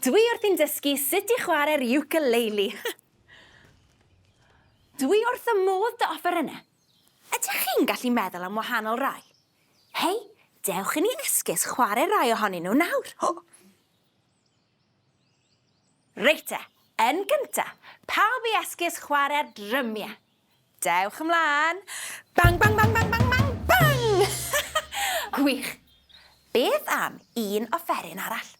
Dwi wrthi'n dysgu sut i chwarae'r ukulele. Dwi wrth y modd dy offerynnau. Ydych chi'n gallu meddwl am wahanol rai? Hei, dewch i ni esgus chwarae rai ohonyn nhw nawr. Ho! Reit te, yn gynta, pawb i esgus chwarae'r drymiau. Dewch ymlaen. Bang, bang, bang, bang, bang, bang, bang! Gwych. Beth am un offeryn arall?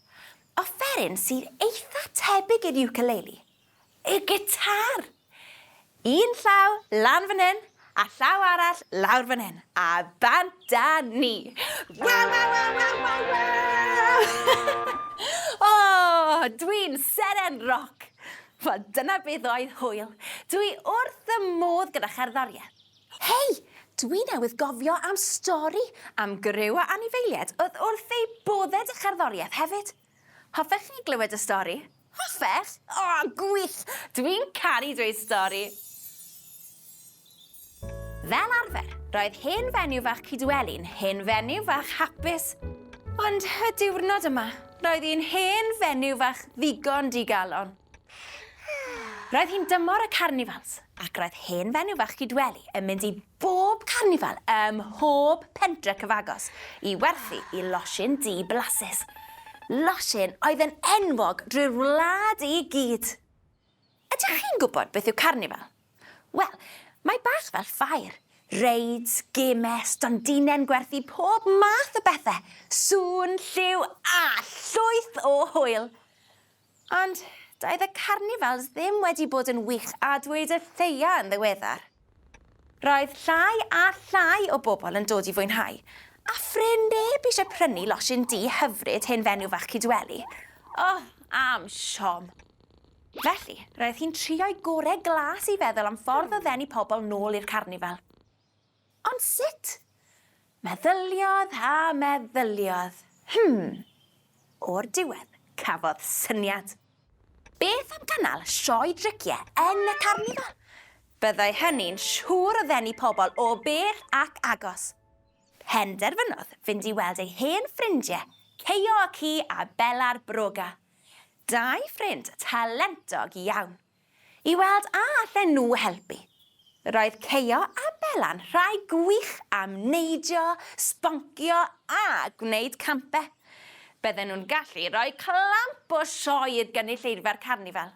Offeryn sydd eitha tebyg i'r ukulele. Y gitar! Un llaw lan fan hyn, a llaw arall lawr fan hyn. A bant â ni! Waw, waw, waw, waw, waw, waw! O, dwi'n seren roc! Wel, dyna beth oedd hwyl. Dwi wrth fy modd gyda cherddoriaeth. Hei, dwi newydd gofio am stori am griw o anifeiliaid oedd wrth eu boddau 'da cherddoriaeth hefyd. Hoffech chi glywed y stori? Hoffech? O, gwych! Dwi'n caru dweud stori. Fel arfer, roedd hen fenyw fach Cydweli'n hen fenyw fach hapus. Ond y diwrnod yma, roedd hi'n hen fenyw fach ddigon digalon. Roedd hi'n dymor y carnifals, ac roedd hen fenyw fach Cydweli yn mynd i bob carnifal ym mhob pentre cyfagos i werthu i losin du blasus. Losin oedd yn enwog drwy'r wlad i gyd. Ydych chi'n gwybod beth yw carnifal? Wel, mae bach fel ffair. Reids, gemau, stondinau'n gwerthu pob math o bethau, sŵn, lliw a llwyth o hwyl. Ond doedd y carnifals ddim wedi bod yn wych a dweud y lleia yn ddiweddar. Roedd llai a llai o bobl yn dod i fwynhau, a phrin neb eisiau prynu losin du hyfryd hen fenyw fach Cydweli. Oh, am siom. Felly, roedd hi'n trio'i gorau glas i feddwl am ffordd o ddenu pobl nôl i'r carnifal. Ond sut? Meddyliodd a meddyliodd. Hmm. O'r diwedd, cafodd syniad. Beth am gynnal sioe driciau yn y carnifal? Byddai hynny'n siŵr o ddenu pobl o bell ac agos. Penderfynodd fynd i weld ei hen ffrindiau, Ceio y ci a Bela'r Broga. Dau ffrind talentog iawn. I weld a allen nhw helpu. Roedd Ceio a Bela'n rhai gwych am neidio, sboncio a gwneud campe. Bydden nhw'n gallu rhoi clamp o sioe i'r gynulleidfa'r carnifal.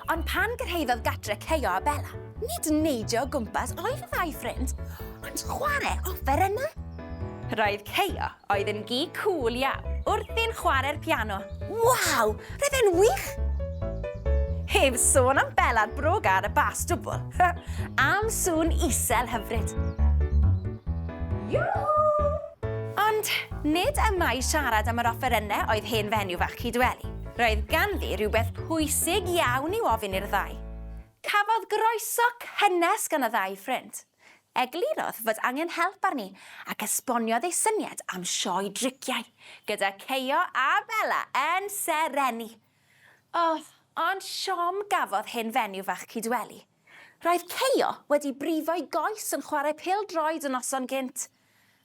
Ond pan gyrhaeddodd gatre Ceio a Bela, nid neidio o gwmpas oedd y ddau ffrind, ond chwarae offerynnau. Roedd Ceio, oedd yn gi cŵl iawn, wrthi'n chwarae'r piano. Waw! Roedd e'n wych! Heb sôn am Bela'r broga ar y bas dwbl. Am sŵn isel hyfryd. Yoo-hoo! Ond nid yma i siarad am yr offerynnau oedd hen fenyw fach Cydweli. Roedd ganddi rhywbeth pwysig iawn i'w ofyn i'r ddau. Cafodd groeso cynnes gan y ddau ffrind. Eglurodd fod angen help arni ac esboniodd ei syniad am sioe driciau, gyda Ceio a Bela yn serennu. O, ond siom gafodd hen fenyw fach Cydweli. Roedd Ceio wedi brifo'i goes yn chwarae pêl-droed y noson gynt.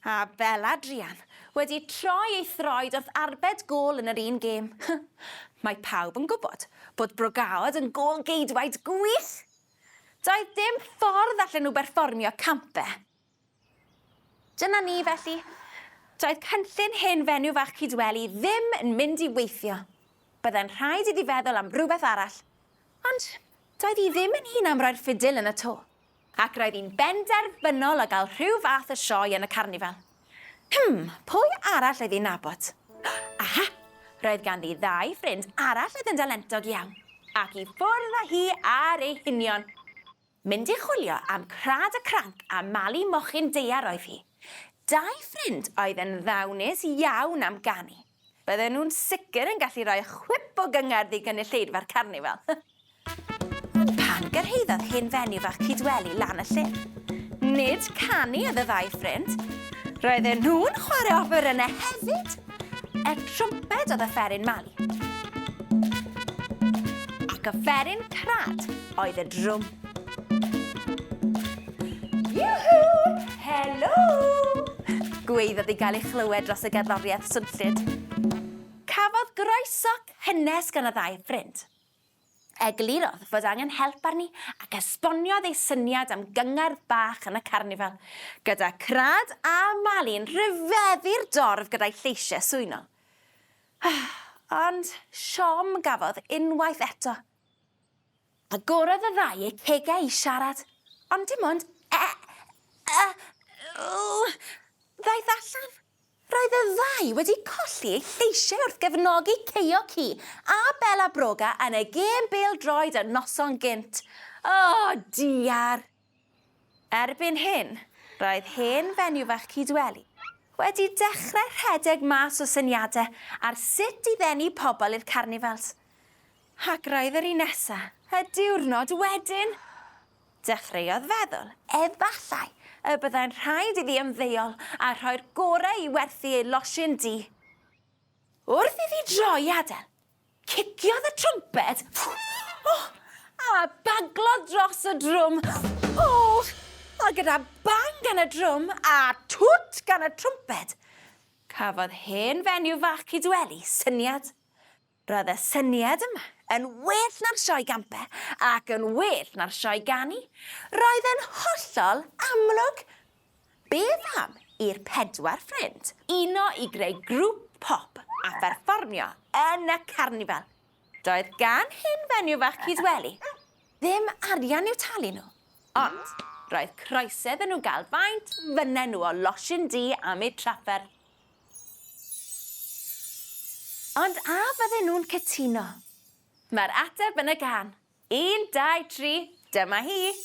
A Bela druan, wedi troi ei throed wrth arbed gôl yn yr un gêm. Mae pawb yn gwybod bod brogaod yn gôl-geidwaid gwych! Doedd dim ffordd allen nhw berfformio campe. Dyna ni, felly. Doedd cynllun hen fenyw fach Cydweli ddim yn mynd i weithio. Byddai'n rhaid iddi feddwl am rywbeth arall. Ond doedd hi ddim yn un am roi'r ffidil yn y to. Ac roedd hi'n benderfynol o gael rhyw fath o sioe yn y carnifal. Hmm, pwy arall oedd hi'n nabod? Aha! Roedd ganddi ddau ffrind arall oedd yn dalentog iawn. Ac i ffwrdd â hi ar ei hunion. Mynd i chwilio am Crad y Cranc a Mali Mochyn Daear oedd hi. Dau ffrind oedd yn ddawnus iawn am ganu. Bydden nhw'n sicr yn gallu rhoi chwip o gyngerdd i gynulleidfa'r carnifal. Ond pan gyrhaeddodd hen fenyw fach Cydweli lan y llyn, nid canu oedd y ddau ffrind. Roedden nhw'n chwarae offerynnau hefyd. Y trwmped oedd offeryn Mali. Ac offeryn Crad oedd y drwm. Yoo-hoo! Helo! Gwaeddodd i gael ei chlywed dros y gerddoriaeth swnllyd. Cafodd groeso cynnes gan y ddau ffrind. Eglurodd fod angen help arni ac esboniodd ei syniad am gyngerdd bach yn y carnifal, gyda Crad a Mali'n rhyfeddu'r dorf gyda'i lleisiau swynol. Ond siom gafodd unwaith eto. Agorodd y ddau eu cegau i siarad, ond dim ond e, y, w ddaeth allan. Roedd y ddau wedi colli eu lleisiau wrth gefnogi Caio Ci a Bela Broga yn y gêm bêl-droed y noson gynt. O, diar! Erbyn hyn, roedd hen fenyw fach Cydweli wedi dechrau rhedeg mas o syniadau ar sut i ddenu pobl i'r carnifals. Ac roedd yr un nesa y diwrnod wedyn! Dechreuodd feddwl efallai y byddai'n rhaid iddi ymddeol a rhoi'r gorau i werthu ei losin du. Wrth iddi droi i adael, ciciodd y trwmped oh, a baglodd dros y drwm. Oh, a gyda bang gan y drwm a twt gan y trwmped, cafodd hen fenyw fach Cydweli syniad. Roedd y syniad yma yn well na'r sioe gampe ac yn well na'r sioe ganu. Roedd e'n hollol amlwg. Beth am i'r pedwar ffrind uno i greu grŵp pop a pherfformio yn y carnifal? Doedd gan hen fenyw fach Cydweli ddim arian i'w talu nhw, ond roedd croeso iddyn nhw gael faint fynnen nhw o losin du am eu trafferth. Ond a fydden nhw'n cytuno? Mae'r ateb yn y gân. Un, dau, tri, dyma hi!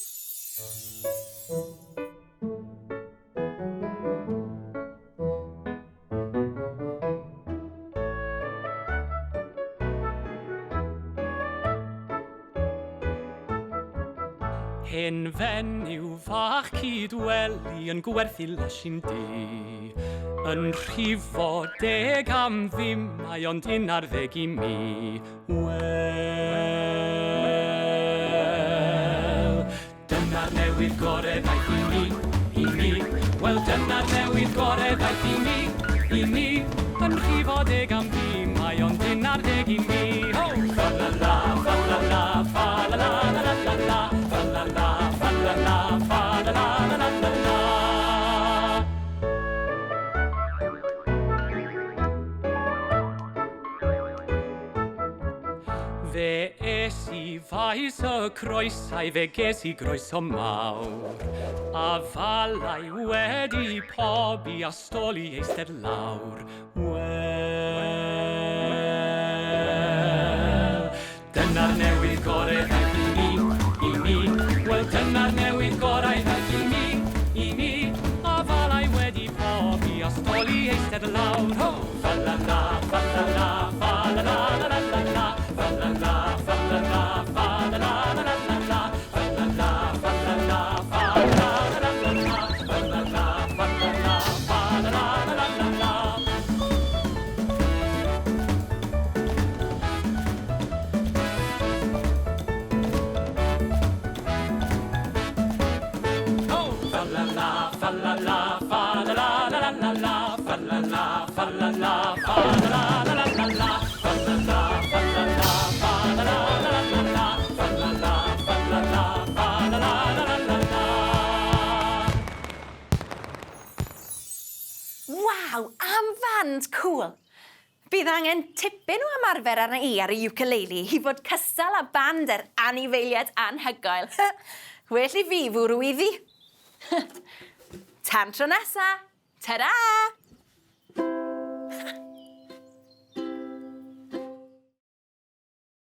Hen fenyw fach Cydweli yn gwerthu losin du. Yn rhifo deg am ddim, mae ond un ar ddeg i mi. Wel, dyna'r newydd gore ddaeth i mi, i mi. Wel, dyna'r newydd gore ddaeth i mi, i mi. Yn rhifo deg am ddim, mae ond un ar ddeg i mi. Ho! Fa la la, fa la la, fa la la la la la la, fa la la, fa la la, fa la la la la la la. Fe es i faes y croesau, fe ges i groeso mawr. A falau wedi pobi a stôl i eistedd lawr. Wel, dyna'r newydd gorau ddaeth i mi, i mi. Wel, dyna'r newydd gorau ddaeth i mi, i mi. A falau wedi pobi a stôl i eistedd lawr. Ho! Fa la la, fa la la, fa la la la la la la, fa la la, fa la la, fa la la la la la la, fa la la, fa la la, fa la la la la la la, fa la la, fa la la, fa la la la la la la. Ho! Fa la la, fa la la, fa la la la la la la, fa la la, fa la la, fa la la la la la la, fa la la, fa la la, fa la la la la la la, fa la la, fa la la, fa la la la la la la. Waw, am fand cŵl! Bydd angen tipyn o ymarfer arna i ar y ukulele i fod cystal â band yr anifeiliaid anhygoel. Well i fi fwrw iddi. Tan tro nesa! Ta-ra!